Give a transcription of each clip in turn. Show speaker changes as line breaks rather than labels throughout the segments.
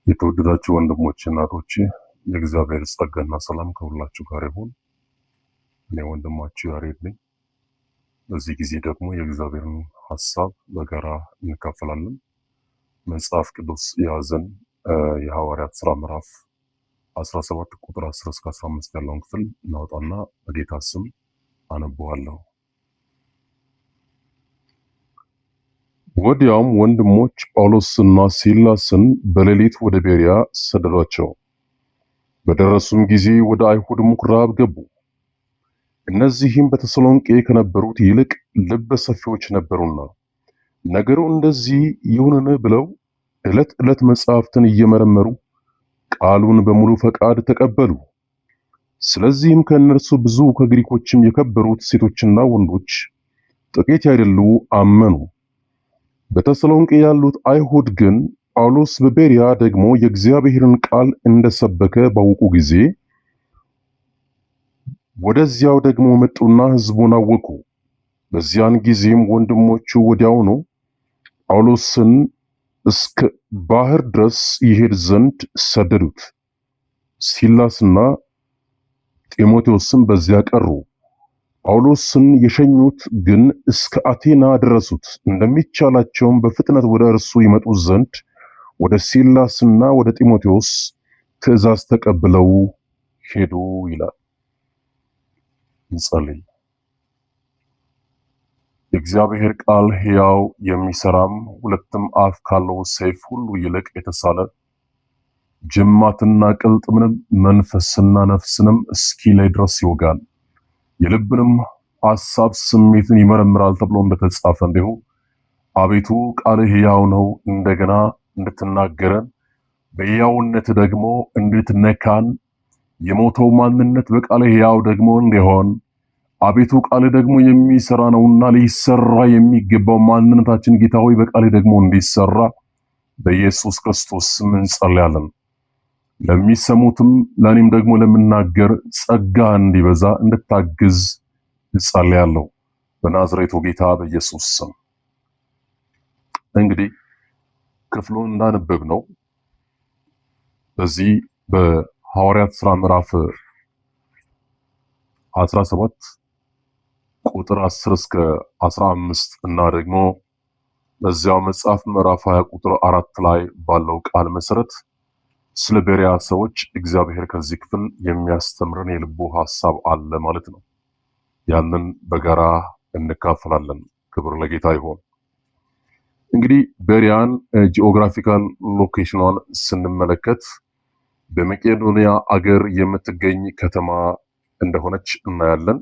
የተወደዳችሁ ወንድሞቼ እና እህቶቼ የእግዚአብሔር ጸጋና ሰላም ከሁላችሁ ጋር ይሁን። እኔ ወንድማችሁ ያሬድ ነኝ። በዚህ ጊዜ ደግሞ የእግዚአብሔርን ሀሳብ በጋራ እንካፈላለን። መጽሐፍ ቅዱስ የያዘን የሐዋርያት ሥራ ምዕራፍ 17 ቁጥር 10 እስከ 15 ያለውን ክፍል እናወጣና በጌታ ስም አነበዋለሁ። ወዲያውም ወንድሞች ጳውሎስና ሲላስን በሌሊት ወደ ቤርያ ሰደዷቸው። በደረሱም ጊዜ ወደ አይሁድ ምኵራብ ገቡ። እነዚህም በተሰሎንቄ ከነበሩት ይልቅ ልበ ሰፊዎች ነበሩና ነገሩ እንደዚህ ይሁንን ብለው ዕለት ዕለት መጻሕፍትን እየመረመሩ ቃሉን በሙሉ ፈቃድ ተቀበሉ። ስለዚህም ከእነርሱ ብዙ ከግሪኮችም የከበሩት ሴቶችና ወንዶች ጥቂት ያይደሉ አመኑ። በተሰሎንቄ ያሉት አይሁድ ግን ጳውሎስ በቤርያ ደግሞ የእግዚአብሔርን ቃል እንደሰበከ ባወቁ ጊዜ ወደዚያው ደግሞ መጡና ሕዝቡን አወኩ። በዚያን ጊዜም ወንድሞቹ ወዲያውኑ ጳውሎስን እስከ ባህር ድረስ ይሄድ ዘንድ ሰደዱት። ሲላስና ጢሞቴዎስም በዚያ ቀሩ። ጳውሎስን የሸኙት ግን እስከ አቴና ደረሱት። እንደሚቻላቸውም በፍጥነት ወደ እርሱ ይመጡ ዘንድ ወደ ሲላስና ወደ ጢሞቴዎስ ትእዛዝ ተቀብለው ሄዱ ይላል። እንጸልይ። የእግዚአብሔር ቃል ሕያው የሚሰራም ሁለትም አፍ ካለው ሰይፍ ሁሉ ይልቅ የተሳለ ጅማትና ቅልጥምንም መንፈስና ነፍስንም እስኪለይ ድረስ ይወጋል፣ የልብንም ሐሳብ ስሜትን ይመረምራል ተብሎ እንደተጻፈ እንዲሁ አቤቱ ቃልህ ሕያው ነው፣ እንደገና እንድትናገረን በሕያውነት ደግሞ እንድትነካን የሞተው ማንነት በቃልህ ሕያው ደግሞ እንዲሆን አቤቱ ቃልህ ደግሞ የሚሰራ ነውና ሊሰራ የሚገባው ማንነታችን ጌታ ሆይ በቃልህ ደግሞ እንዲሰራ በኢየሱስ ክርስቶስ ስም እንጸልያለን። ለሚሰሙትም ለእኔም ደግሞ ለምናገር ጸጋ እንዲበዛ እንድታግዝ እጸልያለሁ በናዝሬቱ ጌታ በኢየሱስ ስም። እንግዲህ ክፍሉን እንዳነበብ ነው በዚህ በሐዋርያት ሥራ ምዕራፍ 17 ቁጥር 10 እስከ 15 እና ደግሞ በዚያው መጽሐፍ ምዕራፍ 20 ቁጥር 4 ላይ ባለው ቃል መሰረት ስለ ቤርያ ሰዎች እግዚአብሔር ከዚህ ክፍል የሚያስተምረን የልቡ ሐሳብ አለ ማለት ነው። ያንን በጋራ እንካፈላለን። ክብር ለጌታ ይሆን። እንግዲህ ቤርያን geographical location ኗን ስንመለከት በመቄዶንያ አገር የምትገኝ ከተማ እንደሆነች እናያለን።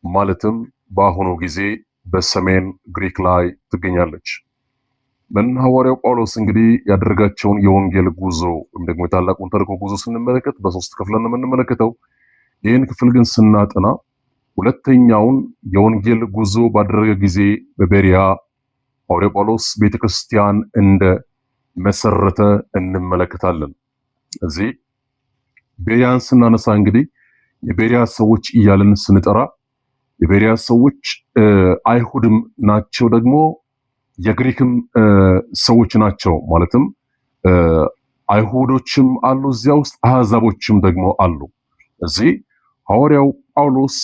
ማለትም በአሁኑ ጊዜ በሰሜን ግሪክ ላይ ትገኛለች። በእነ ሐዋርያው ጳውሎስ እንግዲህ ያደረጋቸውን የወንጌል ጉዞ ወይም ደግሞ የታላቁን ተልእኮ ጉዞ ስንመለከት በሶስት ክፍል ነው የምንመለከተው። ይህን ክፍል ግን ስናጠና ሁለተኛውን የወንጌል ጉዞ ባደረገ ጊዜ በቤርያ ሐዋርያው ጳውሎስ ቤተክርስቲያን እንደ መሰረተ እንመለከታለን። እዚህ ቤርያን ስናነሳ እንግዲህ የቤርያ ሰዎች እያልን ስንጠራ የቤርያ ሰዎች አይሁድም ናቸው ደግሞ የግሪክም ሰዎች ናቸው። ማለትም አይሁዶችም አሉ እዚያ ውስጥ፣ አህዛቦችም ደግሞ አሉ። እዚህ ሐዋርያው ጳውሎስ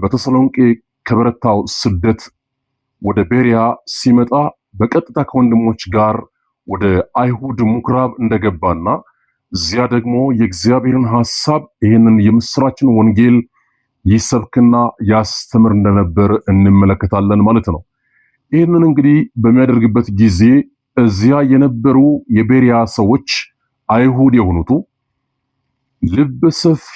በተሰሎንቄ ከበረታው ስደት ወደ ቤርያ ሲመጣ በቀጥታ ከወንድሞች ጋር ወደ አይሁድ ምኩራብ እንደገባና እዚያ ደግሞ የእግዚአብሔርን ሐሳብ ይህንን የምስራችን ወንጌል ይሰብክና ያስተምር እንደነበር እንመለከታለን ማለት ነው። ይህንን እንግዲህ በሚያደርግበት ጊዜ እዚያ የነበሩ የቤርያ ሰዎች አይሁድ የሆኑቱ ልበ ሰፊ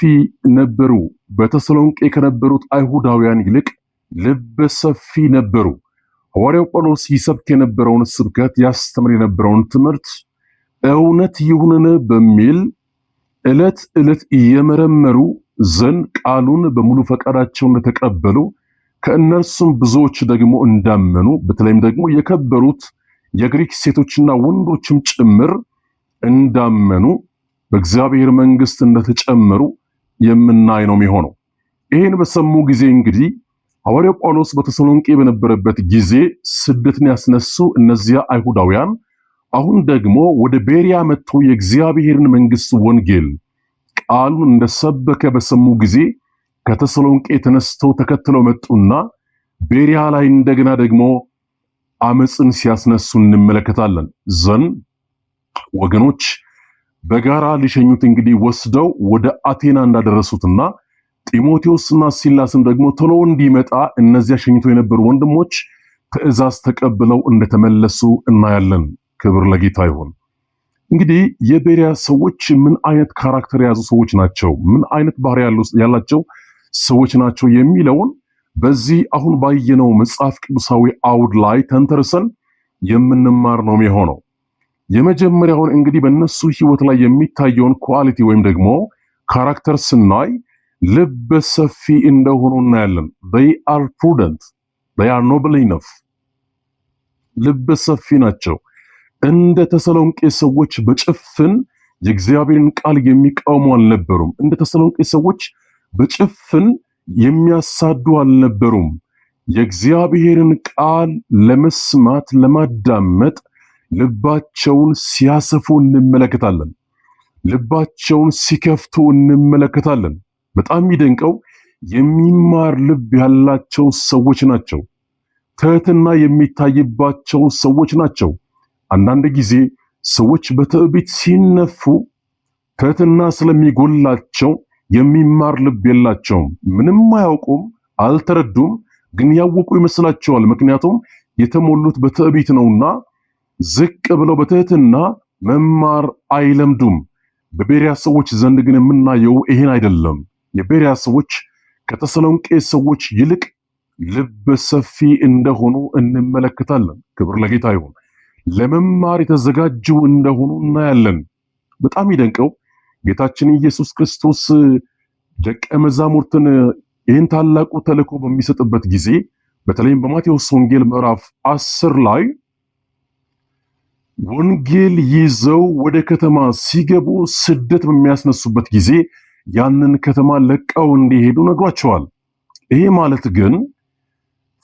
ነበሩ። በተሰሎንቄ ከነበሩት አይሁዳውያን ይልቅ ልበ ሰፊ ነበሩ። ሐዋርያው ጳውሎስ ይሰብክ የነበረውን ስብከት ያስተምር የነበረውን ትምህርት እውነት ይሁንን በሚል ዕለት ዕለት እየመረመሩ ዘንድ ቃሉን በሙሉ ፈቃዳቸው እንደተቀበሉ ከእነርሱም ብዙዎች ደግሞ እንዳመኑ በተለይም ደግሞ የከበሩት የግሪክ ሴቶችና ወንዶችም ጭምር እንዳመኑ በእግዚአብሔር መንግሥት እንደተጨመሩ የምናይ ነው የሚሆነው። ይህን በሰሙ ጊዜ እንግዲህ ሐዋርያው ጳውሎስ በተሰሎንቄ በነበረበት ጊዜ ስደትን ያስነሱ እነዚያ አይሁዳውያን አሁን ደግሞ ወደ ቤሪያ መጥቶ የእግዚአብሔርን መንግስት ወንጌል ቃሉን እንደሰበከ በሰሙ ጊዜ ከተሰሎንቄ ተነስተው ተከትለው መጡና ቤሪያ ላይ እንደገና ደግሞ አመፅን ሲያስነሱ እንመለከታለን። ዘን ወገኖች በጋራ ሊሸኙት እንግዲህ ወስደው ወደ አቴና እንዳደረሱትና ጢሞቴዎስና ሲላስም ደግሞ ቶሎ እንዲመጣ እነዚያ ሸኝተው የነበሩ ወንድሞች ትእዛዝ ተቀብለው እንደተመለሱ እናያለን። ክብር ለጌታ ይሁን። እንግዲህ የቤሪያ ሰዎች ምን አይነት character የያዙ ሰዎች ናቸው፣ ምን አይነት ባህሪ ያላቸው ሰዎች ናቸው የሚለውን በዚህ አሁን ባየነው መጽሐፍ ቅዱሳዊ አውድ ላይ ተንተርሰን የምንማር ነው የሚሆነው። የመጀመሪያውን እንግዲህ በእነሱ ህይወት ላይ የሚታየውን quality ወይም ደግሞ character ስናይ ልበ ሰፊ እንደሆኑ እናያለን። They are prudent, they are noble enough። ልበ ሰፊ ናቸው። እንደ ተሰሎንቄ ሰዎች በጭፍን የእግዚአብሔርን ቃል የሚቃወሙ አልነበሩም። እንደ ተሰሎንቄ ሰዎች በጭፍን የሚያሳዱ አልነበሩም። የእግዚአብሔርን ቃል ለመስማት፣ ለማዳመጥ ልባቸውን ሲያሰፉ እንመለከታለን። ልባቸውን ሲከፍቱ እንመለከታለን። በጣም የሚደንቀው የሚማር ልብ ያላቸው ሰዎች ናቸው። ትህትና የሚታይባቸው ሰዎች ናቸው። አንዳንድ ጊዜ ሰዎች በትዕቢት ሲነፉ ትህትና ስለሚጎላቸው የሚማር ልብ የላቸውም። ምንም አያውቁም፣ አልተረዱም፣ ግን ያወቁ ይመስላቸዋል። ምክንያቱም የተሞሉት በትዕቢት ነውና ዝቅ ብለው በትህትና መማር አይለምዱም። በቤሪያ ሰዎች ዘንድ ግን የምናየው ይሄን አይደለም። የቤሪያ ሰዎች ከተሰሎንቄ ሰዎች ይልቅ ልበ ሰፊ እንደሆኑ እንመለከታለን። ክብር ለጌታ ይሁን። ለመማር የተዘጋጁ እንደሆኑ እናያለን። በጣም ይደንቀው ጌታችን ኢየሱስ ክርስቶስ ደቀ መዛሙርትን ይህን ታላቁ ተልእኮ በሚሰጥበት ጊዜ፣ በተለይም በማቴዎስ ወንጌል ምዕራፍ 10 ላይ፣ ወንጌል ይዘው ወደ ከተማ ሲገቡ ስደት በሚያስነሱበት ጊዜ ያንን ከተማ ለቀው እንዲሄዱ ነግሯቸዋል። ይሄ ማለት ግን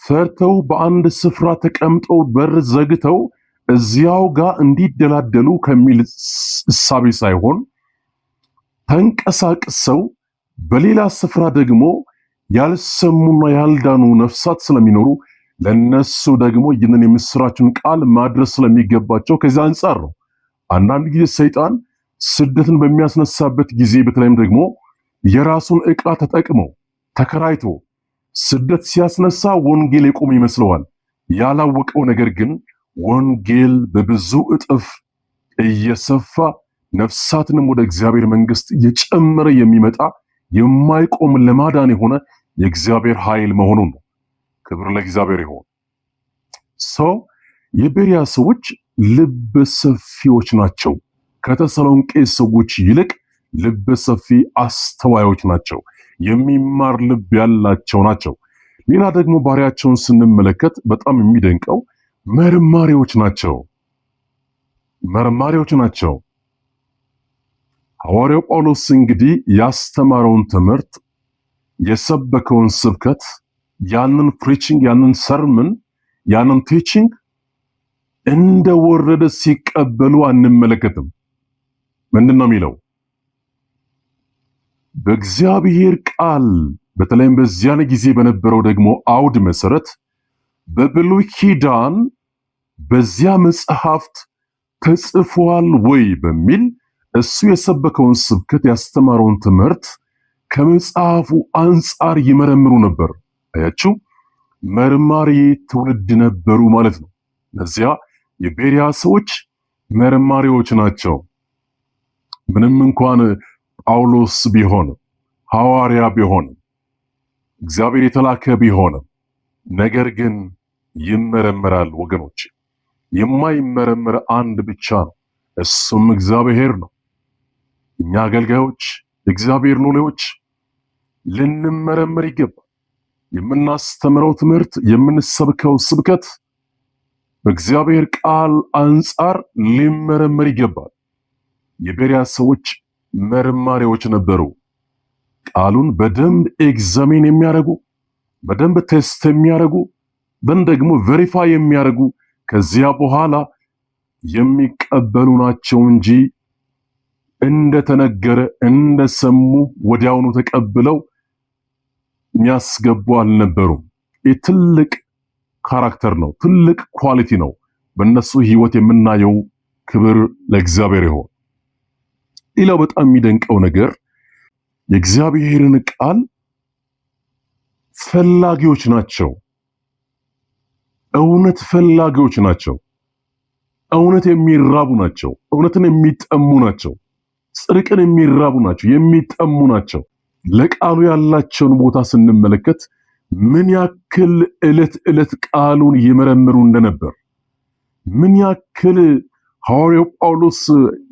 ፈርተው በአንድ ስፍራ ተቀምጠው በር ዘግተው እዚያው ጋር እንዲደላደሉ ከሚል እሳቤ ሳይሆን፣ ተንቀሳቅሰው በሌላ ስፍራ ደግሞ ያልሰሙና ያልዳኑ ነፍሳት ስለሚኖሩ ለነሱ ደግሞ ይህንን የምስራችን ቃል ማድረስ ስለሚገባቸው ከዚያ አንጻር ነው። አንዳንድ ጊዜ ሰይጣን ስደትን በሚያስነሳበት ጊዜ፣ በተለይም ደግሞ የራሱን ዕቃ ተጠቅመው ተከራይቶ ስደት ሲያስነሳ ወንጌል የቆመ ይመስለዋል። ያላወቀው ነገር ግን ወንጌል በብዙ እጥፍ እየሰፋ ነፍሳትንም ወደ እግዚአብሔር መንግስት እየጨመረ የሚመጣ፣ የማይቆም፣ ለማዳን የሆነ የእግዚአብሔር ኃይል መሆኑን ነው። ክብር ለእግዚአብሔር ይሁን። So የቤሪያ ሰዎች ልበ ሰፊዎች ናቸው። ከተሰሎንቄ ሰዎች ይልቅ ልበ ሰፊ አስተዋዮች ናቸው። የሚማር ልብ ያላቸው ናቸው። ሌላ ደግሞ ባህሪያቸውን ስንመለከት በጣም የሚደንቀው መርማሪዎች ናቸው። መርማሪዎች ናቸው። ሐዋርያው ጳውሎስ እንግዲህ ያስተማረውን ትምህርት፣ የሰበከውን ስብከት፣ ያንን preaching፣ ያንን sermon፣ ያንን teaching እንደወረደ ሲቀበሉ አንመለከትም። ምንድን ነው የሚለው? በእግዚአብሔር ቃል፣ በተለይም በዚያን ጊዜ በነበረው ደግሞ አውድ መሰረት በብሉይ ኪዳን በዚያ መጽሐፍት ተጽፏል ወይ በሚል እሱ የሰበከውን ስብከት፣ ያስተማረውን ትምህርት ከመጽሐፉ አንጻር ይመረምሩ ነበር። አያችሁ፣ መርማሪ ትውልድ ነበሩ ማለት ነው። እነዚያ የቤሪያ ሰዎች መርማሪዎች ናቸው። ምንም እንኳን ጳውሎስ ቢሆንም፣ ሐዋርያ ቢሆንም፣ እግዚአብሔር የተላከ ቢሆንም፣ ነገር ግን ይመረመራል ወገኖች። የማይመረመር አንድ ብቻ ነው፣ እሱም እግዚአብሔር ነው። እኛ አገልጋዮች፣ የእግዚአብሔር ሎሌዎች ልንመረመር ይገባል። የምናስተምረው ትምህርት፣ የምንሰብከው ስብከት በእግዚአብሔር ቃል አንጻር ሊመረመር ይገባል። የቤሪያ ሰዎች መርማሪዎች ነበሩ። ቃሉን በደንብ examine የሚያደርጉ፣ በደንብ test የሚያደርጉ፣ then ደግሞ verify የሚያደርጉ፣ ከዚያ በኋላ የሚቀበሉ ናቸው እንጂ እንደተነገረ እንደሰሙ ወዲያውኑ ተቀብለው የሚያስገቡ አልነበሩም። ይህ ትልቅ character ነው፣ ትልቅ quality ነው በእነሱ ህይወት የምናየው። ክብር ለእግዚአብሔር ይሁን። ሌላው በጣም የሚደንቀው ነገር የእግዚአብሔርን ቃል ፈላጊዎች ናቸው። እውነት ፈላጊዎች ናቸው። እውነት የሚራቡ ናቸው። እውነትን የሚጠሙ ናቸው። ጽድቅን የሚራቡ ናቸው፣ የሚጠሙ ናቸው። ለቃሉ ያላቸውን ቦታ ስንመለከት ምን ያክል ዕለት ዕለት ቃሉን ይመረምሩ እንደነበር፣ ምን ያክል ሐዋርያው ጳውሎስ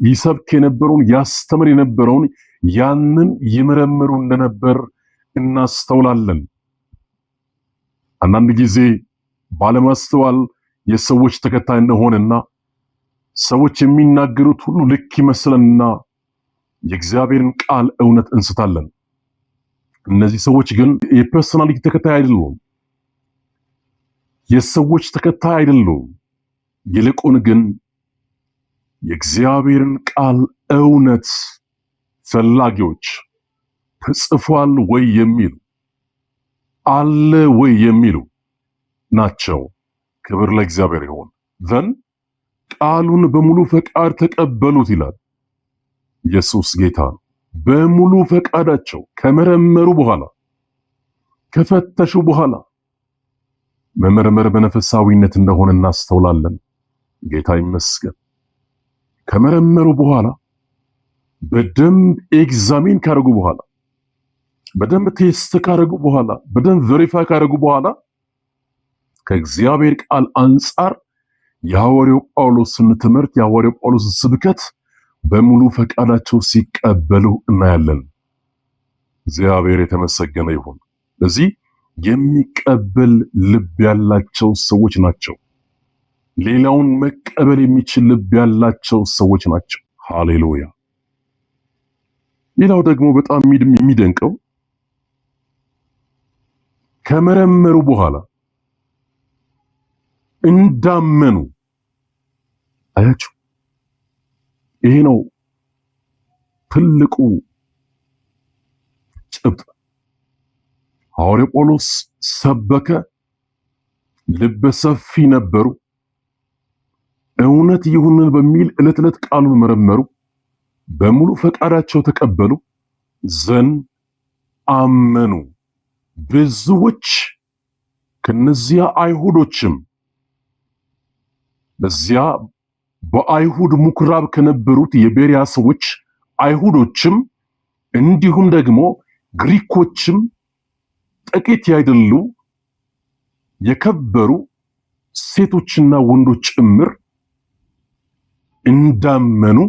ይሰብክ የነበረውን ያስተምር የነበረውን ያንን ይመረምሩ እንደነበር እናስተውላለን። አንዳንድ ጊዜ ባለማስተዋል የሰዎች ተከታይ እንደሆነና ሰዎች የሚናገሩት ሁሉ ልክ ይመስለንና የእግዚአብሔርን ቃል እውነት እንስታለን። እነዚህ ሰዎች ግን የ personality ተከታይ አይደሉም፣ የሰዎች ተከታይ አይደሉም። ይልቁን ግን የእግዚአብሔርን ቃል እውነት ፈላጊዎች፣ ተጽፏል ወይ የሚሉ፣ አለ ወይ የሚሉ ናቸው። ክብር ለእግዚአብሔር ይሁን። Then ቃሉን በሙሉ ፈቃድ ተቀበሉት ይላል። ኢየሱስ ጌታ ነው። በሙሉ ፈቃዳቸው ከመረመሩ በኋላ፣ ከፈተሹ በኋላ፣ መመርመር መንፈሳዊነት እንደሆነ እናስተውላለን። ጌታ ይመስገን። ከመረመሩ በኋላ፣ በደንብ examine ካደረጉ በኋላ፣ በደንብ test ካደረጉ በኋላ፣ በደንብ verify ካደረጉ በኋላ ከእግዚአብሔር ቃል አንጻር የሐዋርያው ጳውሎስን ትምህርት፣ የሐዋርያው ጳውሎስን ስብከት በሙሉ ፈቃዳቸው ሲቀበሉ እናያለን። እግዚአብሔር የተመሰገነ ይሁን። ለዚህ የሚቀበል ልብ ያላቸው ሰዎች ናቸው። ሌላውን መቀበል የሚችል ልብ ያላቸው ሰዎች ናቸው። ሃሌሉያ። ሌላው ደግሞ በጣም የሚደንቀው ከመረመሩ በኋላ እንዳመኑ አያችሁ። ይሄ ነው ትልቁ ጭብጥ። ሐዋርያው ጳውሎስ ሰበከ፣ ልበ ሰፊ ነበሩ። እውነት ይሁንን በሚል ዕለት ዕለት ቃሉን መረመሩ፣ በሙሉ ፈቃዳቸው ተቀበሉ፣ then አመኑ። ብዙዎች ከነዚያ አይሁዶችም፣ በዚያ በአይሁድ ምኩራብ ከነበሩት የቤሪያ ሰዎች አይሁዶችም እንዲሁም ደግሞ ግሪኮችም ጥቂት ያይደሉ የከበሩ ሴቶችና ወንዶች ጭምር እንዳመኑ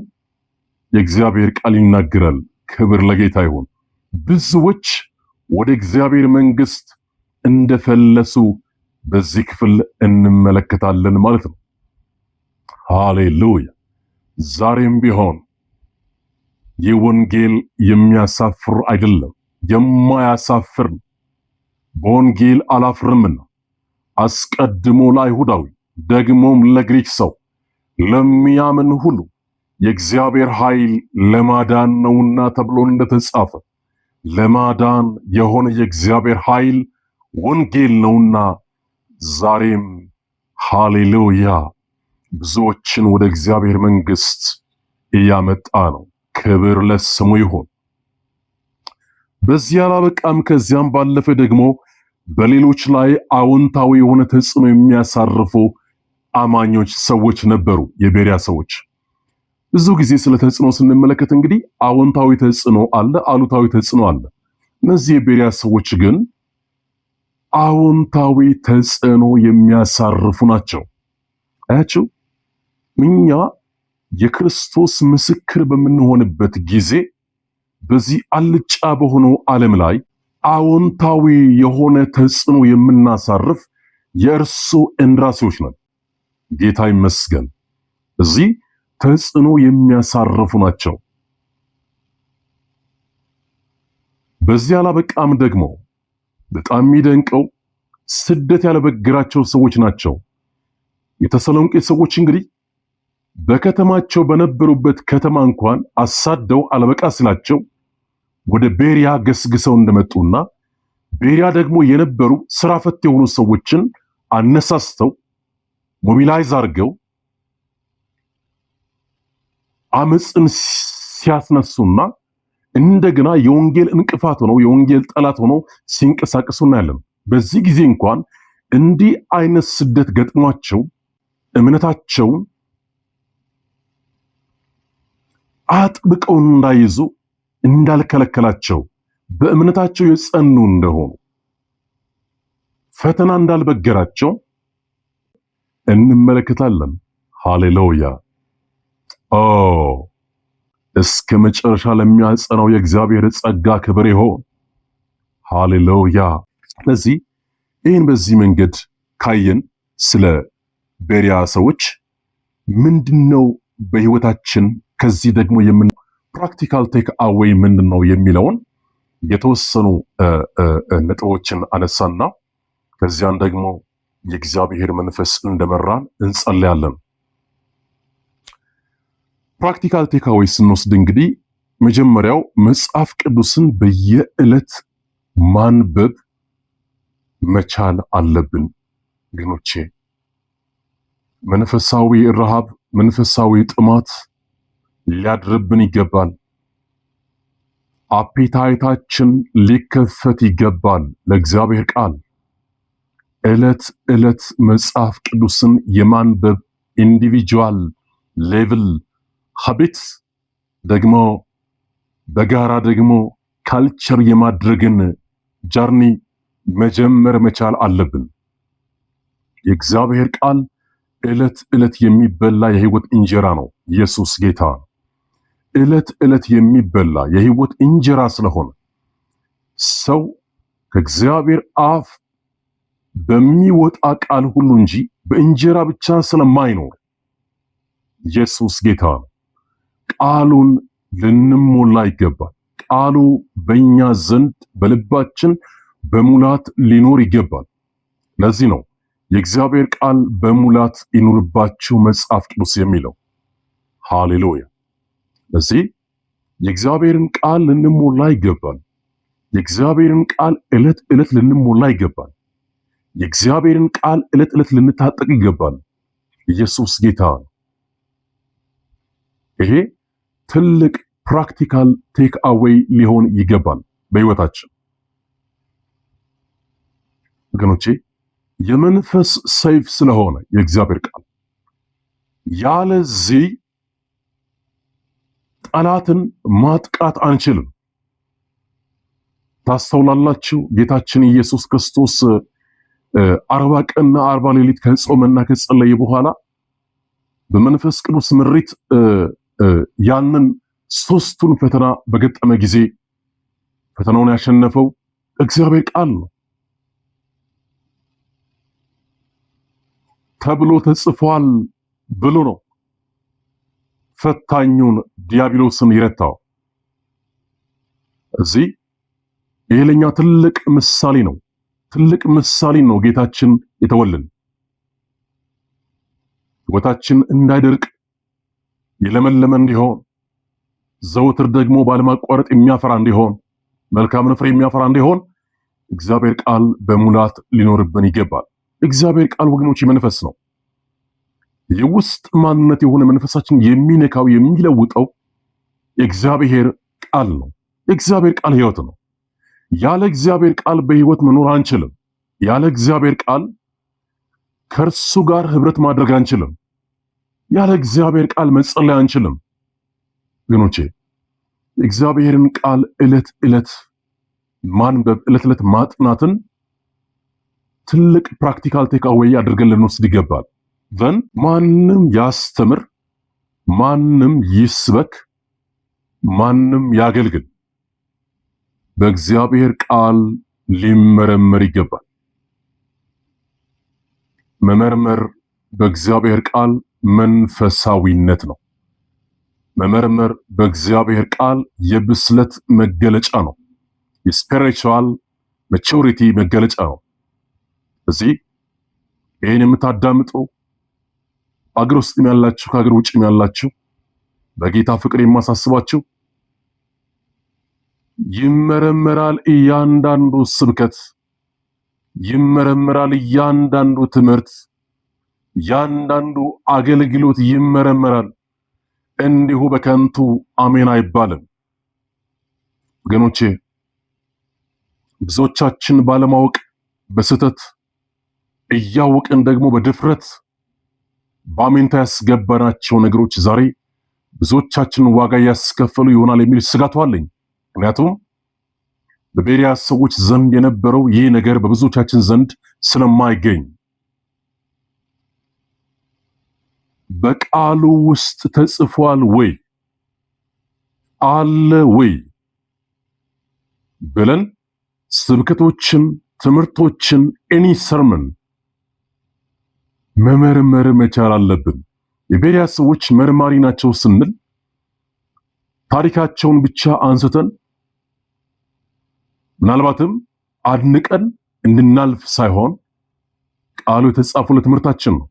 የእግዚአብሔር ቃል ይናገራል። ክብር ለጌታ ይሁን። ብዙዎች ወደ እግዚአብሔር መንግስት እንደፈለሱ በዚህ ክፍል እንመለከታለን ማለት ነው። ሃሌሉያ! ዛሬም ቢሆን ይህ ወንጌል የሚያሳፍር አይደለም፣ የማያሳፍር ነው። በወንጌል አላፍርምና አስቀድሞ ለአይሁዳዊ ደግሞም ለግሪክ ሰው ለሚያምን ሁሉ የእግዚአብሔር ኃይል ለማዳን ነውና ተብሎ እንደተጻፈ፣ ለማዳን የሆነ የእግዚአብሔር ኃይል ወንጌል ነውና ዛሬም ሃሌሉያ ብዙዎችን ወደ እግዚአብሔር መንግስት እያመጣ ነው። ክብር ለስሙ ይሁን። በዚህ አላበቃም። ከዚያም ባለፈ ደግሞ በሌሎች ላይ አዎንታዊ የሆነ ተጽዕኖ የሚያሳርፉ አማኞች ሰዎች ነበሩ የቤሪያ ሰዎች። ብዙ ጊዜ ስለ ተጽዕኖ ስንመለከት እንግዲህ አዎንታዊ ተጽዕኖ አለ፣ አሉታዊ ተጽዕኖ አለ። እነዚህ የቤሪያ ሰዎች ግን አዎንታዊ ተጽዕኖ የሚያሳርፉ ናቸው። አያችሁ፣ እኛ የክርስቶስ ምስክር በምንሆንበት ጊዜ በዚህ አልጫ በሆነው ዓለም ላይ አዎንታዊ የሆነ ተጽዕኖ የምናሳርፍ የእርሱ እንደራሴዎች ነን። ጌታ ይመስገን። እዚህ ተጽዕኖ የሚያሳርፉ ናቸው። በዚህ አላበቃም። ደግሞ በጣም የሚደንቀው ስደት ያለበግራቸው ሰዎች ናቸው። የተሰሎንቄ ሰዎች እንግዲህ በከተማቸው በነበሩበት ከተማ እንኳን አሳደው አለበቃ ሲላቸው ወደ ቤሪያ ገስግሰው እንደመጡና ቤሪያ ደግሞ የነበሩ ስራ ፈት የሆኑ ሰዎችን አነሳስተው mobilize አድርገው አመፅን ሲያስነሱና እንደገና የወንጌል እንቅፋት ሆነው የወንጌል ጠላት ሆነው ሲንቀሳቀሱ እናያለን። በዚህ ጊዜ እንኳን እንዲህ አይነት ስደት ገጥሟቸው እምነታቸውን አጥብቀው እንዳይዙ እንዳልከለከላቸው፣ በእምነታቸው የጸኑ እንደሆኑ፣ ፈተና እንዳልበገራቸው እንመለከታለን። ሃሌሉያ! ኦ፣ እስከ መጨረሻ ለሚያጸናው የእግዚአብሔር ጸጋ ክብር ይሆን። ሃሌሉያ! ስለዚህ ይህን በዚህ መንገድ ካየን ስለ ቤሪያ ሰዎች ምንድነው በህይወታችን ከዚህ ደግሞ የምን practical takeaway ምንድነው የሚለውን የተወሰኑ ነጥቦችን አነሳና ከዚያን ደግሞ የእግዚአብሔር መንፈስ እንደመራን እንጸልያለን። Practical takeaway ስንወስድ እንግዲህ መጀመሪያው መጽሐፍ ቅዱስን በየዕለት ማንበብ መቻል አለብን። ወገኖቼ፣ መንፈሳዊ ረሃብ፣ መንፈሳዊ ጥማት ሊያድርብን ይገባል። Appetite ኣችን ሊከፈት ይገባል ለእግዚአብሔር ቃል። ዕለት ዕለት መጽሐፍ ቅዱስን የማንበብ individual level habit፣ ደግሞ በጋራ ደግሞ culture የማድረግን journey መጀመር መቻል አለብን። የእግዚአብሔር ቃል ዕለት ዕለት የሚበላ የህይወት እንጀራ ነው። ኢየሱስ ጌታ። ዕለት ዕለት የሚበላ የህይወት እንጀራ ስለሆነ ሰው ከእግዚአብሔር አፍ በሚወጣ ቃል ሁሉ እንጂ በእንጀራ ብቻ ስለማይኖር፣ ኢየሱስ ጌታ ነው። ቃሉን ልንሞላ ይገባል። ቃሉ በእኛ ዘንድ በልባችን በሙላት ሊኖር ይገባል። ለዚህ ነው የእግዚአብሔር ቃል በሙላት ይኑርባችሁ መጽሐፍ ቅዱስ የሚለው። ሃሌሉያ! ለዚህ የእግዚአብሔርን ቃል ልንሞላ ይገባል። የእግዚአብሔርን ቃል ዕለት ዕለት ልንሞላ ይገባል። የእግዚአብሔርን ቃል ዕለት ዕለት ልንታጠቅ ይገባል። ኢየሱስ ጌታ ነው። ይሄ ትልቅ practical takeaway ሊሆን ይገባል በህይወታችን፣ ወገኖቼ። የመንፈስ ሰይፍ ስለሆነ የእግዚአብሔር ቃል፣ ያለዚህ ጠላትን ማጥቃት አንችልም። ታስተውላላችሁ፣ ጌታችን ኢየሱስ ክርስቶስ 40 ቀንና 40 ሌሊት ከጾመና ከጸለየ በኋላ በመንፈስ ቅዱስ ምሪት ያንን ሶስቱን ፈተና በገጠመ ጊዜ ፈተናውን ያሸነፈው እግዚአብሔር ቃል ነው። ተብሎ ተጽፏል ብሎ ነው ፈታኙን ዲያብሎስን የረታው። እዚህ ይሄ ለኛ ትልቅ ምሳሌ ነው። ትልቅ ምሳሌ ነው ጌታችን የተወልን። ሕይወታችን እንዳይደርቅ የለመለመ እንዲሆን፣ ዘውትር ደግሞ ባለማቋረጥ የሚያፈራ እንዲሆን፣ መልካምን ፍሬ የሚያፈራ እንዲሆን እግዚአብሔር ቃል በሙላት ሊኖርብን ይገባል። እግዚአብሔር ቃል ወገኖች መንፈስ ነው። የውስጥ ማንነት የሆነ መንፈሳችን የሚነካው የሚለውጠው የእግዚአብሔር ቃል ነው። የእግዚአብሔር ቃል ሕይወት ነው። ያለ እግዚአብሔር ቃል በሕይወት መኖር አንችልም። ያለ እግዚአብሔር ቃል ከእርሱ ጋር ህብረት ማድረግ አንችልም። ያለ እግዚአብሔር ቃል መጸለይ አንችልም። ወገኖቼ፣ የእግዚአብሔርን ቃል ዕለት ዕለት ማንበብ፣ ዕለት ዕለት ማጥናትን ትልቅ practical takeaway አድርገን ልንወስድ ይገባል። Then ማንም ያስተምር፣ ማንም ይስበክ፣ ማንም ያገልግል፣ በእግዚአብሔር ቃል ሊመረመር ይገባል። መመርመር በእግዚአብሔር ቃል መንፈሳዊነት ነው። መመርመር በእግዚአብሔር ቃል የብስለት መገለጫ ነው። የ spiritual maturity መገለጫ ነው። እዚህ ይህን የምታዳምጡ በአገር ውስጥም ያላችሁ ከሀገር ውጭም ያላችሁ በጌታ ፍቅር የማሳስባችሁ ይመረመራል እያንዳንዱ ስብከት፣ ይመረመራል እያንዳንዱ ትምህርት፣ እያንዳንዱ አገልግሎት ይመረመራል። እንዲሁ በከንቱ አሜን አይባልም። ወገኖቼ ብዙዎቻችን ባለማወቅ በስህተት እያወቅን ደግሞ በድፍረት በአሜንታ ያስገባናቸው ነገሮች ዛሬ ብዙዎቻችንን ዋጋ እያስከፈሉ ይሆናል የሚል ስጋቱ አለኝ። ምክንያቱም በቤሪያ ሰዎች ዘንድ የነበረው ይህ ነገር በብዙዎቻችን ዘንድ ስለማይገኝ በቃሉ ውስጥ ተጽፏል ወይ አለ ወይ ብለን ስብከቶችን፣ ትምህርቶችን any sermon መመርመር መቻል አለብን። የቤሪያ ሰዎች መርማሪ ናቸው ስንል ታሪካቸውን ብቻ አንስተን ምናልባትም አድንቀን እንድናልፍ ሳይሆን ቃሉ የተጻፈው ለትምህርታችን ነው።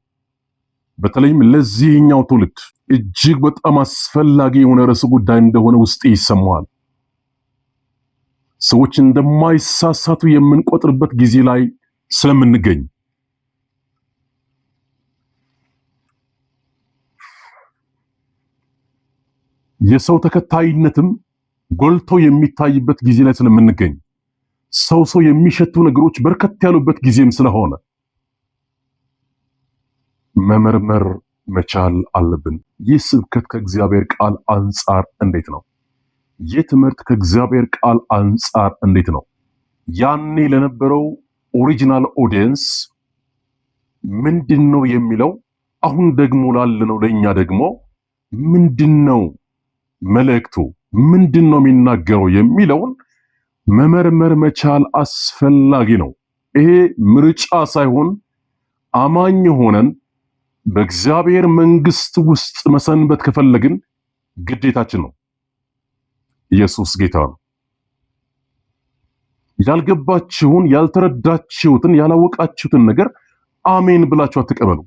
በተለይም ለዚህኛው ትውልድ እጅግ በጣም አስፈላጊ የሆነ ርዕሰ ጉዳይ እንደሆነ ውስጤ ይሰማዋል። ሰዎች እንደማይሳሳቱ የምንቆጥርበት ጊዜ ላይ ስለምንገኝ የሰው ተከታይነትም ጎልቶ የሚታይበት ጊዜ ላይ ስለምንገኝ ሰው ሰው የሚሸቱ ነገሮች በርከት ያሉበት ጊዜም ስለሆነ መመርመር መቻል አለብን። ይህ ስብከት ከእግዚአብሔር ቃል አንጻር እንዴት ነው? ይህ ትምህርት ከእግዚአብሔር ቃል አንጻር እንዴት ነው? ያኔ ለነበረው original audience ምንድን ነው የሚለው፣ አሁን ደግሞ ላለነው ለእኛ ደግሞ ምንድን ነው መልእክቱ፣ ምንድን ነው የሚናገረው የሚለውን መመርመር መቻል አስፈላጊ ነው። ይሄ ምርጫ ሳይሆን አማኝ ሆነን በእግዚአብሔር መንግስት ውስጥ መሰንበት ከፈለግን ግዴታችን ነው። ኢየሱስ ጌታ ነው። ያልገባችሁን፣ ያልተረዳችሁትን፣ ያላወቃችሁትን ነገር አሜን ብላችሁ አትቀበሉ።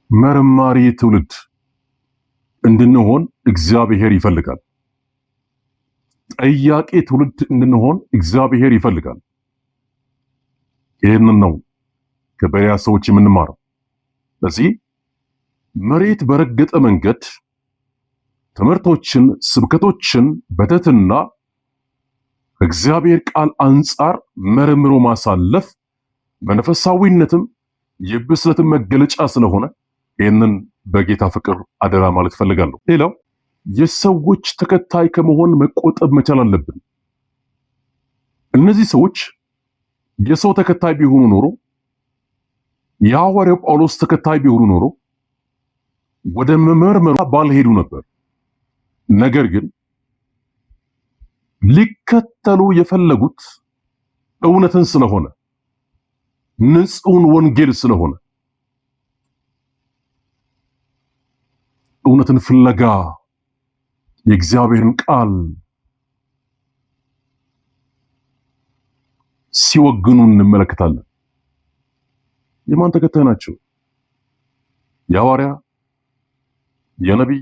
መርማሪ ትውልድ እንድንሆን እግዚአብሔር ይፈልጋል። ጠያቂ ትውልድ እንድንሆን እግዚአብሔር ይፈልጋል። ይህንን ነው ከቤርያ ሰዎች የምንማረው። ስለዚህ መሬት በረገጠ መንገድ ትምህርቶችን፣ ስብከቶችን በትህትና ከእግዚአብሔር ቃል አንጻር መርምሮ ማሳለፍ መንፈሳዊነትም የብስለትም መገለጫ ስለሆነ ይህንን በጌታ ፍቅር አደራ ማለት እፈልጋለሁ። ሌላው የሰዎች ተከታይ ከመሆን መቆጠብ መቻል አለብን። እነዚህ ሰዎች የሰው ተከታይ ቢሆኑ ኖሮ፣ የሐዋርያው ጳውሎስ ተከታይ ቢሆኑ ኖሮ ወደ መመርመሩ ባልሄዱ ነበር። ነገር ግን ሊከተሉ የፈለጉት እውነትን ስለሆነ፣ ንጹሕን ወንጌል ስለሆነ፣ እውነትን ፍለጋ የእግዚአብሔርን ቃል ሲወግኑ እንመለከታለን። የማን ተከታይ ናቸው? የሐዋርያ፣ የነቢይ፣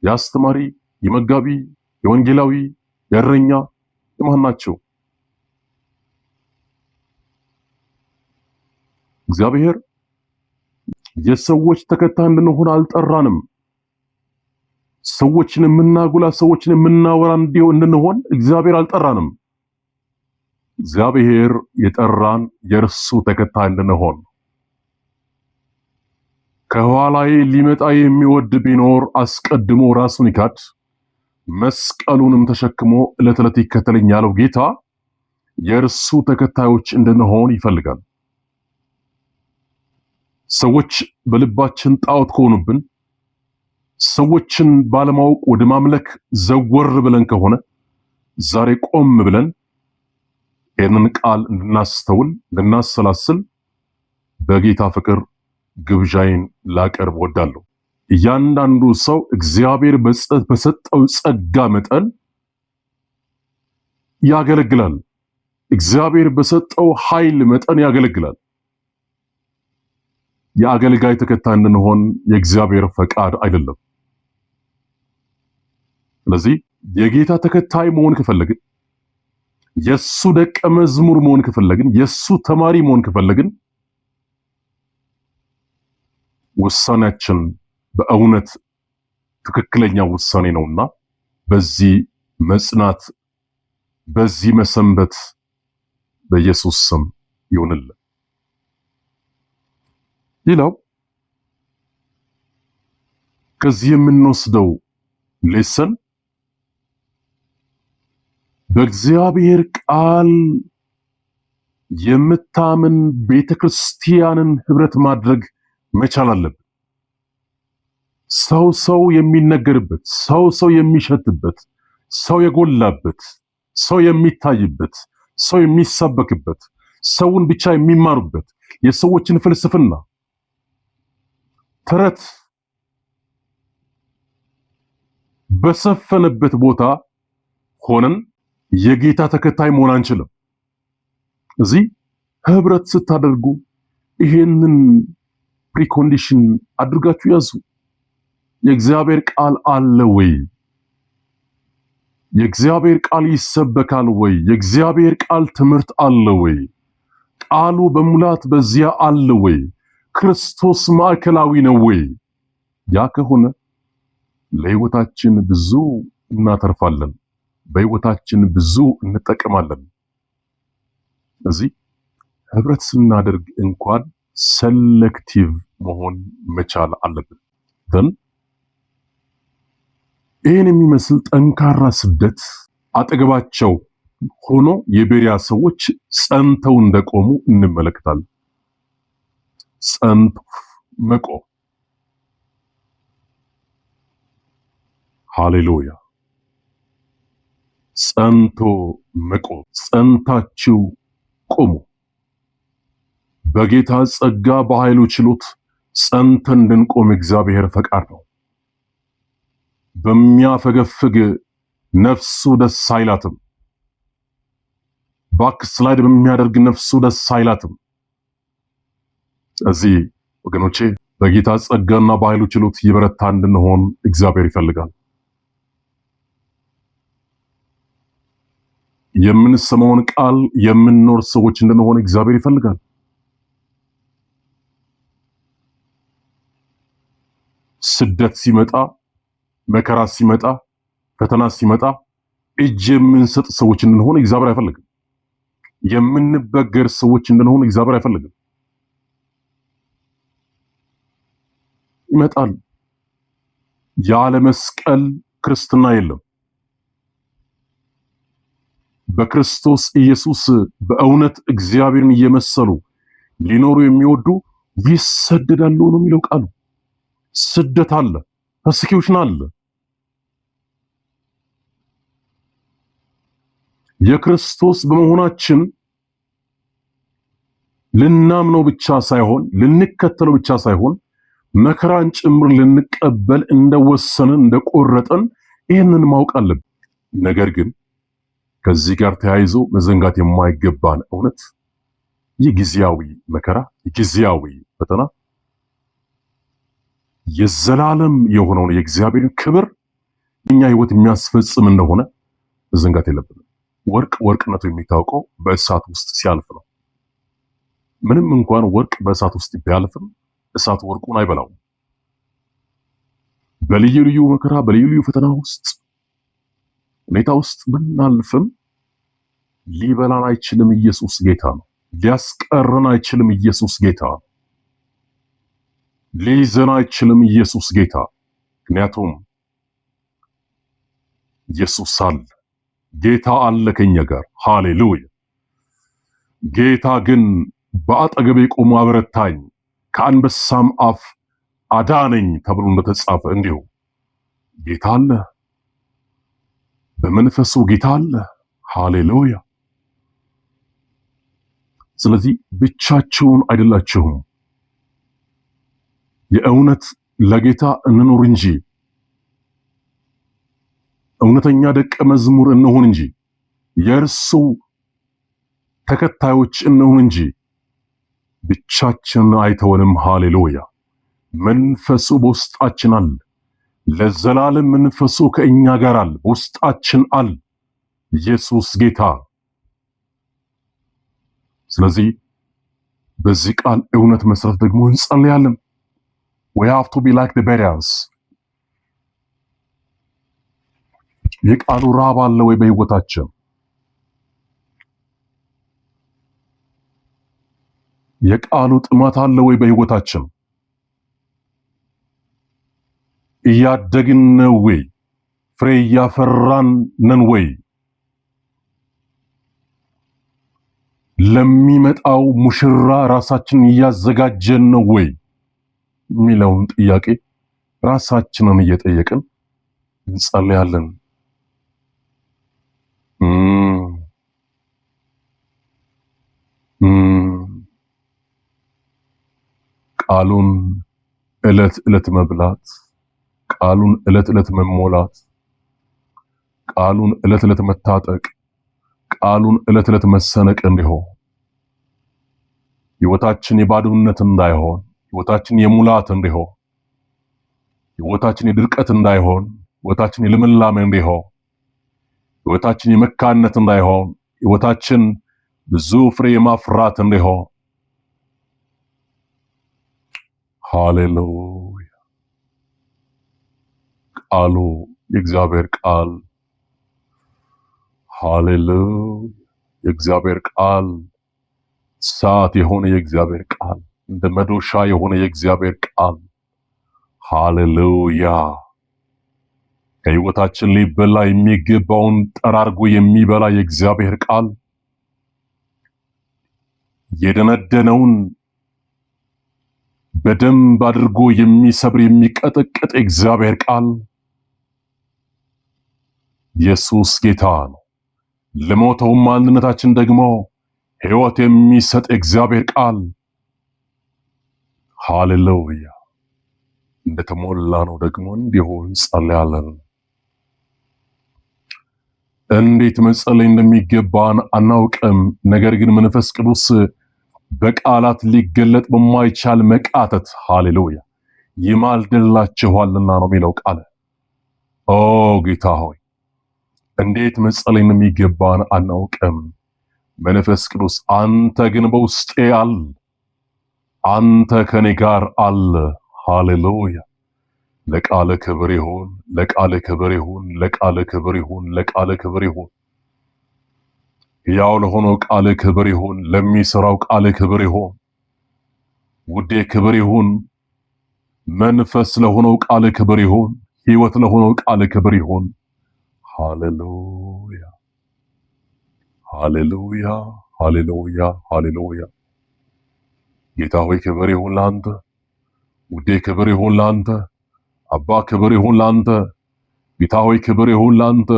የአስተማሪ፣ የመጋቢ፣ የወንጌላዊ፣ የእረኛ የማን ናቸው? እግዚአብሔር የሰዎች ተከታይ እንድንሆን አልጠራንም። ሰዎችን የምናጉላ፣ ሰዎችን የምናወራ እንድንሆን እግዚአብሔር አልጠራንም። እግዚአብሔር የጠራን የእርሱ ተከታይ እንድንሆን። ከኋላዬ ሊመጣ የሚወድ ቢኖር አስቀድሞ ራሱን ይካድ መስቀሉንም ተሸክሞ ዕለት ዕለት ይከተለኝ ያለው ጌታ የእርሱ ተከታዮች እንድንሆን ይፈልጋል። ሰዎች በልባችን ጣዖት ከሆኑብን፣ ሰዎችን ባለማወቅ ወደ ማምለክ ዘወር ብለን ከሆነ ዛሬ ቆም ብለን ይህንን ቃል እንድናስተውል፣ እንድናሰላስል በጌታ ፍቅር ግብዣይን ላቀርብ ወዳለሁ። እያንዳንዱ ሰው እግዚአብሔር በሰጠው ጸጋ መጠን ያገለግላል። እግዚአብሔር በሰጠው ኃይል መጠን ያገለግላል። የአገልጋይ ተከታይ እንድንሆን የእግዚአብሔር ፈቃድ አይደለም። ስለዚህ የጌታ ተከታይ መሆን ከፈለግን፣ የሱ ደቀ መዝሙር መሆን ከፈለግን፣ የሱ ተማሪ መሆን ከፈለግን ውሳኔያችን በእውነት ትክክለኛ ውሳኔ ነውና በዚህ መጽናት፣ በዚህ መሰንበት በኢየሱስ ስም ይሁንልን። ሌላው ከዚህ የምንወስደው lesson በእግዚአብሔር ቃል የምታምን ቤተክርስቲያንን ህብረት ማድረግ መቻል አለብን። ሰው ሰው የሚነገርበት፣ ሰው ሰው የሚሸትበት፣ ሰው የጎላበት፣ ሰው የሚታይበት፣ ሰው የሚሰበክበት፣ ሰውን ብቻ የሚማሩበት፣ የሰዎችን ፍልስፍና ተረት በሰፈነበት ቦታ ሆነን የጌታ ተከታይ መሆን አንችልም። እዚህ ህብረት ስታደርጉ ይሄንን precondition አድርጋችሁ ያዙ። የእግዚአብሔር ቃል አለ ወይ? የእግዚአብሔር ቃል ይሰበካል ወይ? የእግዚአብሔር ቃል ትምህርት አለ ወይ? ቃሉ በሙላት በዚያ አለ ወይ? ክርስቶስ ማዕከላዊ ነው ወይ? ያ ከሆነ ለህይወታችን ብዙ እናተርፋለን። በህይወታችን ብዙ እንጠቀማለን። እዚህ ህብረት ስናደርግ እንኳን selective መሆን መቻል አለብን። then ይህን የሚመስል ጠንካራ ስደት አጠገባቸው ሆኖ የቤሪያ ሰዎች ጸንተው እንደቆሙ እንመለከታለን። ጸንቶ መቆም። ሃሌሉያ! ጸንቶ መቆም። ጸንታችሁ ቁሙ። በጌታ ጸጋ በኃይሉ ችሎት ጸንተን እንድንቆም እግዚአብሔር ፈቃድ ነው። በሚያፈገፍግ ነፍሱ ደስ አይላትም። backslide በሚያደርግ ነፍሱ ደስ አይላትም። እዚህ ወገኖቼ በጌታ ጸጋና በኃይሉ ችሎት የበረታ እንድንሆን እግዚአብሔር ይፈልጋል። የምንሰማውን ቃል የምንኖር ሰዎች እንድንሆን እግዚአብሔር ይፈልጋል። ስደት ሲመጣ፣ መከራ ሲመጣ፣ ፈተና ሲመጣ እጅ የምንሰጥ ሰዎች እንድንሆን እግዚአብሔር አይፈልግም። የምንበገር ሰዎች እንድንሆን እግዚአብሔር አይፈልግም። ይመጣል። ያለ መስቀል ክርስትና የለም። በክርስቶስ ኢየሱስ በእውነት እግዚአብሔርን እየመሰሉ ሊኖሩ የሚወዱ ይሰደዳሉ ነው የሚለው ቃሉ። ስደት አለ፣ persecution አለ። የክርስቶስ በመሆናችን ልናምነው ብቻ ሳይሆን ልንከተለው ብቻ ሳይሆን መከራን ጭምር ልንቀበል እንደወሰንን እንደቆረጠን ይህንን ማወቅ አለብን። ነገር ግን ከዚህ ጋር ተያይዞ መዘንጋት የማይገባን እውነት ይህ ጊዜያዊ መከራ፣ ጊዜያዊ ፈተና የዘላለም የሆነውን የእግዚአብሔርን ክብር እኛ ሕይወት የሚያስፈጽም እንደሆነ መዘንጋት የለብንም። ወርቅ ወርቅነቱ የሚታወቀው በእሳት ውስጥ ሲያልፍ ነው። ምንም እንኳን ወርቅ በእሳት ውስጥ ቢያልፍም እሳት ወርቁን አይበላውም። በልዩ ልዩ መከራ፣ በልዩ ልዩ ፈተና ውስጥ ሁኔታ ውስጥ ብናልፍም ሊበላን አይችልም። ኢየሱስ ጌታ ነው። ሊያስቀረን አይችልም። ኢየሱስ ጌታ ነው። ሊይዘን አይችልም። ኢየሱስ ጌታ። ምክንያቱም ኢየሱስ አለ፣ ጌታ አለ ከኛ ጋር። ሃሌሉያ። ጌታ ግን በአጠገቤ ቆሞ አበረታኝ፣ ከአንበሳም አፍ አዳነኝ ተብሎ እንደተጻፈ እንዲሁ ጌታ አለ፣ በመንፈሱ ጌታ አለ። ሃሌሉያ። ስለዚህ ብቻችሁን አይደላችሁም። የእውነት ለጌታ እንኖር እንጂ፣ እውነተኛ ደቀ መዝሙር እንሆን እንጂ፣ የእርሱ ተከታዮች እንሁን እንጂ ብቻችንን አይተወንም። ሃሌሉያ! መንፈሱ በውስጣችን አለ። ለዘላለም መንፈሱ ከእኛ ጋር አለ፣ በውስጣችን አለ። ኢየሱስ ጌታ። ስለዚህ በዚህ ቃል እውነት መሰረት ደግሞ እንጸልያለን። We have to be like the Bereans። የቃሉ ራብ አለ ወይ በህይወታችን? የቃሉ ጥማት አለ ወይ በህይወታችን? እያደግን ነው ወይ? ፍሬ እያፈራን ነን ወይ? ለሚመጣው ሙሽራ ራሳችንን እያዘጋጀን ነው ወይ የሚለውን ጥያቄ ራሳችንን እየጠየቅን እንጸልያለን። ቃሉን ዕለት ዕለት መብላት፣ ቃሉን ዕለት ዕለት መሞላት፣ ቃሉን ዕለት ዕለት መታጠቅ፣ ቃሉን ዕለት ዕለት መሰነቅ እንዲሆን፣ ሕይወታችን የባዶነት እንዳይሆን፣ ሕይወታችን የሙላት እንዲሆን፣ ሕይወታችን የድርቀት እንዳይሆን፣ ሕይወታችን የልምላሜ እንዲሆን፣ ሕይወታችን የመካንነት እንዳይሆን፣ ሕይወታችን ብዙ ፍሬ የማፍራት እንዲሆን። ሃሌሉያ! ቃሉ የእግዚአብሔር ቃል፣ ሃሌሉያ! የእግዚአብሔር ቃል እሳት የሆነ የእግዚአብሔር ቃል፣ እንደ መዶሻ የሆነ የእግዚአብሔር ቃል፣ ሃሌሉያ! ከሕይወታችን ሊበላ የሚገባውን ጠራርጎ የሚበላ የእግዚአብሔር ቃል፣ የደነደነውን በደንብ አድርጎ የሚሰብር የሚቀጠቅጥ የእግዚአብሔር ቃል፣ ኢየሱስ ጌታ ነው። ለሞተው ማንነታችን ደግሞ ሕይወት የሚሰጥ የእግዚአብሔር ቃል፣ ሃሌሉያ! እንደተሞላ ነው ደግሞ እንዲሁ እንጸልያለን። እንዴት መጸለይ እንደሚገባን አናውቅም። ነገር ግን መንፈስ ቅዱስ በቃላት ሊገለጥ በማይቻል መቃተት፣ ሃሌሉያ፣ ይማልድላችኋልና ነው የሚለው ቃል። ኦ ጌታ ሆይ፣ እንዴት መጸለይ እንደሚገባን አናውቅም። መንፈስ ቅዱስ አንተ ግን በውስጤ አለ፣ አንተ ከኔ ጋር አለ። ሃሌሉያ! ለቃለ ክብር ይሁን፣ ለቃለ ክብር ይሁን፣ ለቃለ ክብር ይሁን፣ ለቃለ ክብር ይሁን። ሕያው ለሆነው ቃል ክብር ይሁን፣ ለሚሰራው ቃል ክብር ይሁን፣ ውዴ ክብር ይሁን። መንፈስ ለሆነው ቃል ክብር ይሁን፣ ሕይወት ለሆነው ቃል ክብር ይሁን። ሃሌሉያ፣ ሃሌሉያ፣ ሃሌሉያ፣ ሃሌሉያ። ጌታ ሆይ ክብር ይሁን ለአንተ፣ ውዴ ክብር ይሁን ለአንተ፣ አባ ክብር ይሁን ለአንተ፣ ጌታ ሆይ ክብር ይሁን ለአንተ።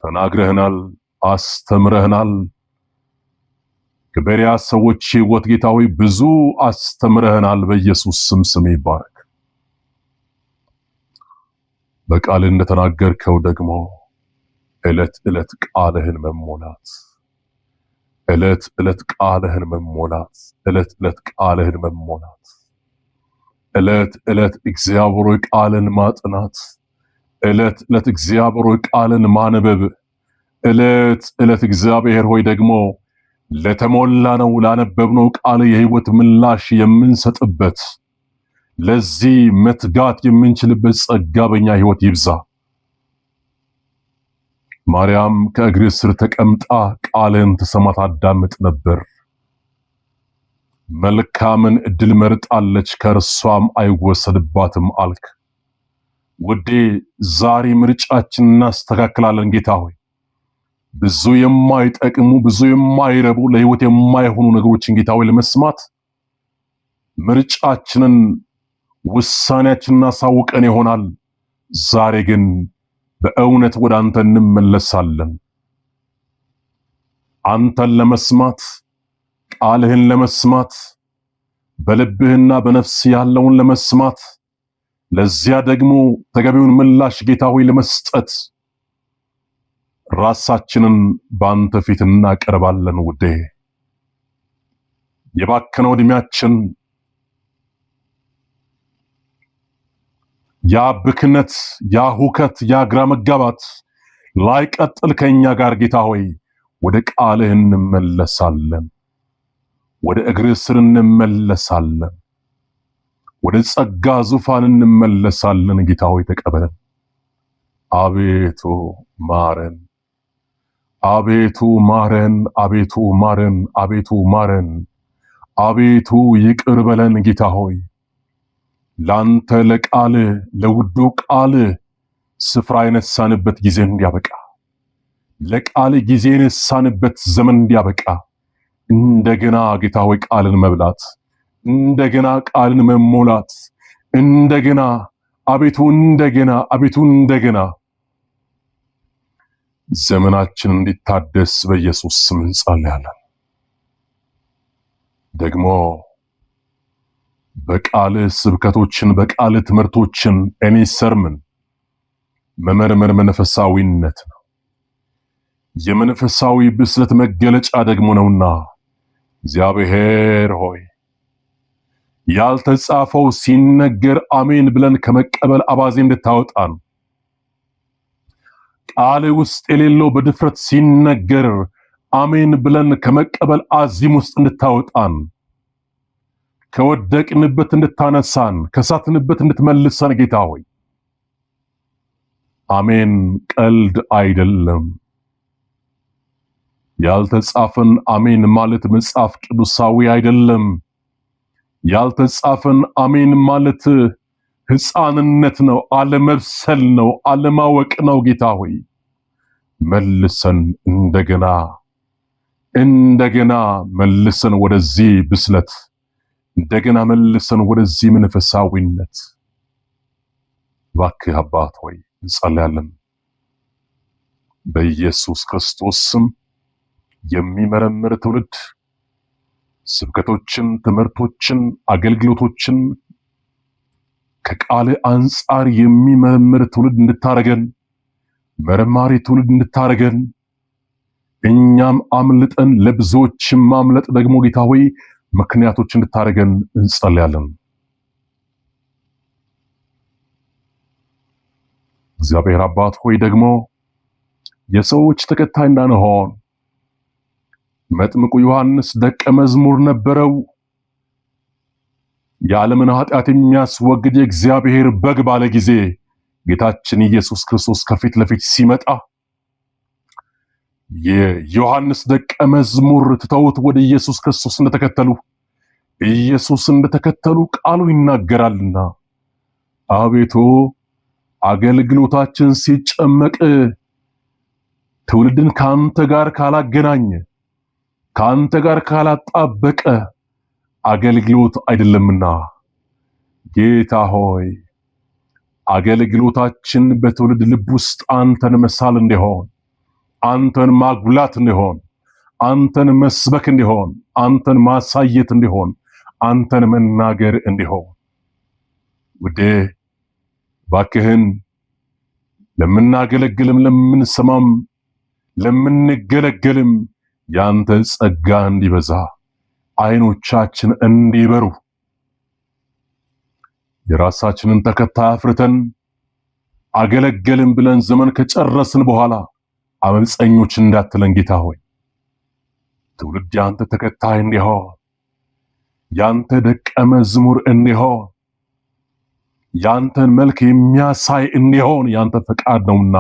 ተናግረህናል፣ አስተምረህናል። ከቤርያ ሰዎች ሕይወት ጌታ ሆይ ብዙ አስተምረህናል። በኢየሱስ ስም ስም ይባረክ። በቃልህ እንደተናገርከው ደግሞ ዕለት ዕለት ቃልህን መሞላት፣ ዕለት ዕለት ቃልህን መሞላት፣ ዕለት ዕለት ቃልህን መሞላት፣ ዕለት ዕለት እግዚአብሔር ሆይ ቃልን ማጥናት፣ ዕለት ዕለት እግዚአብሔር ሆይ ቃልን ማንበብ፣ ዕለት ዕለት እግዚአብሔር ሆይ ደግሞ ለተሞላ ነው ላነበብነው ቃል የህይወት ምላሽ የምንሰጥበት፣ ለዚህ መትጋት የምንችልበት ጸጋ በኛ ህይወት ይብዛ። ማርያም ከእግር ስር ተቀምጣ ቃልን ትሰማ ታዳምጥ ነበር። መልካምን እድል መርጣለች፣ ከእርሷም አይወሰድባትም አልክ። ውዴ ዛሬ ምርጫችን እናስተካክላለን። ጌታ ሆይ ብዙ የማይጠቅሙ፣ ብዙ የማይረቡ፣ ለህይወት የማይሆኑ ነገሮችን ጌታ ሆይ ለመስማት ምርጫችንን ውሳኔያችንን አሳውቀን ይሆናል። ዛሬ ግን በእውነት ወደ አንተ እንመለሳለን። አንተን ለመስማት፣ ቃልህን ለመስማት፣ በልብህና በነፍስ ያለውን ለመስማት፣ ለዚያ ደግሞ ተገቢውን ምላሽ ጌታ ሆይ ለመስጠት ራሳችንን በአንተ ፊት እናቀርባለን። ውዴ የባከነው ዕድሜያችን፣ ያ ብክነት፣ ያ ሁከት፣ ያ ግራ መጋባት ላይቀጥል ከኛ ጋር ጌታ ሆይ ወደ ቃልህ እንመለሳለን። ወደ እግርህ ስር እንመለሳለን። ወደ ጸጋ ዙፋን እንመለሳለን። ጌታ ሆይ ተቀበለን። አቤቱ ማረን፣ አቤቱ ማረን፣ አቤቱ ማረን፣ አቤቱ ማረን፣ አቤቱ ይቅር በለን። ጌታ ሆይ ላንተ ለቃል ለውዱ ቃል ስፍራ የነሳንበት ጊዜ እንዲያበቃ፣ ለቃል ጊዜ የነሳንበት ዘመን እንዲያበቃ፣ እንደገና ጌታ ሆይ ቃልን መብላት፣ እንደገና ቃልን መሞላት፣ እንደገና አቤቱ እንደገና አቤቱ እንደገና ዘመናችን እንዲታደስ በኢየሱስ ስም እንጸልያለን። ደግሞ በቃል ስብከቶችን፣ በቃል ትምህርቶችን any sermon መመርመር መንፈሳዊነት ነው። የመንፈሳዊ ብስለት መገለጫ ደግሞ ነውና እግዚአብሔር ሆይ ያልተጻፈው ሲነገር አሜን ብለን ከመቀበል አባዜ እንድታወጣን፣ ቃል ውስጥ የሌለው በድፍረት ሲነገር አሜን ብለን ከመቀበል አዚም ውስጥ እንድታወጣን፣ ከወደቅንበት እንድታነሳን፣ ከሳትንበት እንድትመልሰን ጌታ ሆይ አሜን ቀልድ አይደለም። ያልተጻፈን አሜን ማለት መጽሐፍ ቅዱሳዊ አይደለም። ያልተጻፈን አሜን ማለት ሕፃንነት ነው፣ አለመብሰል ነው፣ አለማወቅ ነው። ጌታ ሆይ መልሰን እንደገና እንደገና መልሰን ወደዚህ ብስለት፣ እንደገና መልሰን ወደዚህ መንፈሳዊነት እባክህ አባት ሆይ እንጸልያለን። በኢየሱስ ክርስቶስ ስም የሚመረምር ትውልድ፣ ስብከቶችን፣ ትምህርቶችን፣ አገልግሎቶችን ከቃል አንጻር የሚመረምር ትውልድ እንድታረገን፣ መርማሪ ትውልድ እንድታረገን፣ እኛም አምልጠን ለብዙዎች ማምለጥ ደግሞ ጌታ ሆይ ምክንያቶች እንድታረገን እንጸልያለን። እግዚአብሔር አባት ሆይ ደግሞ የሰዎች ተከታይ እንዳንሆን፣ መጥምቁ ዮሐንስ ደቀ መዝሙር ነበረው። የዓለምን ኃጢአት የሚያስወግድ የእግዚአብሔር በግ ባለ ጊዜ ጌታችን ኢየሱስ ክርስቶስ ከፊት ለፊት ሲመጣ የዮሐንስ ደቀ መዝሙር ትተውት ወደ ኢየሱስ ክርስቶስ እንደተከተሉ፣ ኢየሱስ እንደተከተሉ ቃሉ ይናገራልና አቤቱ አገልግሎታችን ሲጨመቅ ትውልድን ከአንተ ጋር ካላገናኘ፣ ከአንተ ጋር ካላጣበቀ አገልግሎት አይደለምና ጌታ ሆይ አገልግሎታችን በትውልድ ልብ ውስጥ አንተን መሳል እንዲሆን፣ አንተን ማጉላት እንዲሆን፣ አንተን መስበክ እንዲሆን፣ አንተን ማሳየት እንዲሆን፣ አንተን መናገር እንዲሆን ውዴ ባክህን ለምናገለግልም ለምንሰማም ለምንገለገልም ያንተ ጸጋ እንዲበዛ፣ አይኖቻችን እንዲበሩ፣ የራሳችንን ተከታይ አፍርተን አገለገልን ብለን ዘመን ከጨረስን በኋላ አመፀኞች እንዳትለን ጌታ ሆይ ትውልድ ያንተ ተከታይ እንዲሆን፣ ያንተ ደቀ መዝሙር እንዲሆን፣ ያንተን መልክ የሚያሳይ እንዲሆን ያንተ ፈቃድ ነውና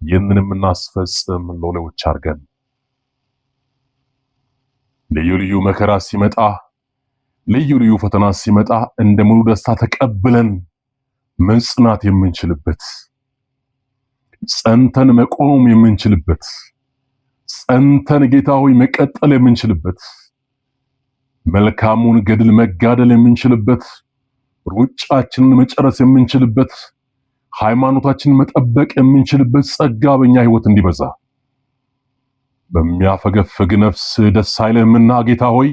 ይህንን የምናስፈጽም ሎሌዎች አድርገን። ልዩ ልዩ መከራ ሲመጣ፣ ልዩ ልዩ ፈተና ሲመጣ እንደ ሙሉ ደስታ ተቀብለን መጽናት የምንችልበት፣ ጸንተን መቆም የምንችልበት፣ ጸንተን ጌታ ሆይ መቀጠል የምንችልበት፣ መልካሙን ገድል መጋደል የምንችልበት፣ ሩጫችንን መጨረስ የምንችልበት፣ ሃይማኖታችንን መጠበቅ የምንችልበት ጸጋ በእኛ ህይወት እንዲበዛ፣ በሚያፈገፍግ ነፍስ ደስ አይልህምና ጌታ ሆይ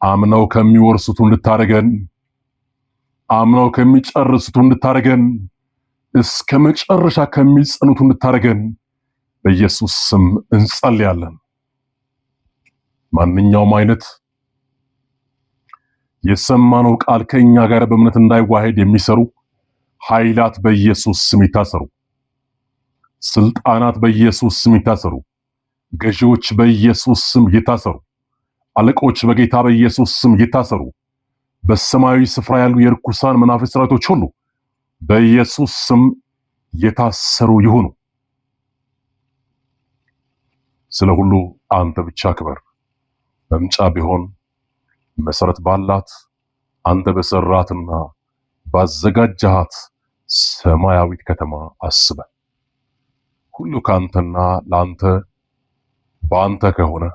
አምነው ከሚወርሱቱ እንድታረገን፣ አምነው ከሚጨርሱቱ እንድታረገን እስከ መጨረሻ ከሚጸኑት እንድታደርገን በኢየሱስ ስም እንጸልያለን። ማንኛውም አይነት የሰማነው ቃል ከእኛ ጋር በእምነት እንዳይዋሄድ የሚሰሩ ኃይላት በኢየሱስ ስም ይታሰሩ። ስልጣናት በኢየሱስ ስም ይታሰሩ። ገዢዎች በኢየሱስ ስም ይታሰሩ። አለቆች በጌታ በኢየሱስ ስም ይታሰሩ። በሰማያዊ ስፍራ ያሉ የርኩሳን መናፍስት ሰራዊቶች ሁሉ በኢየሱስ ስም የታሰሩ ይሁኑ። ስለ ሁሉ አንተ ብቻ ክበር። መምጫ ቢሆን መሰረት ባላት አንተ በሰራትና ባዘጋጀሃት ሰማያዊት ከተማ አስበን። ሁሉ ከአንተና ለአንተ በአንተ ከሆነ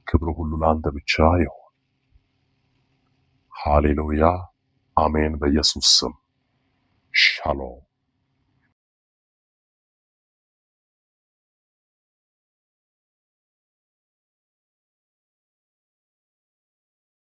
ክብሩ ሁሉ ለአንተ ብቻ ይሁን። ሃሌሉያ አሜን። በኢየሱስ ስም ሻሎም።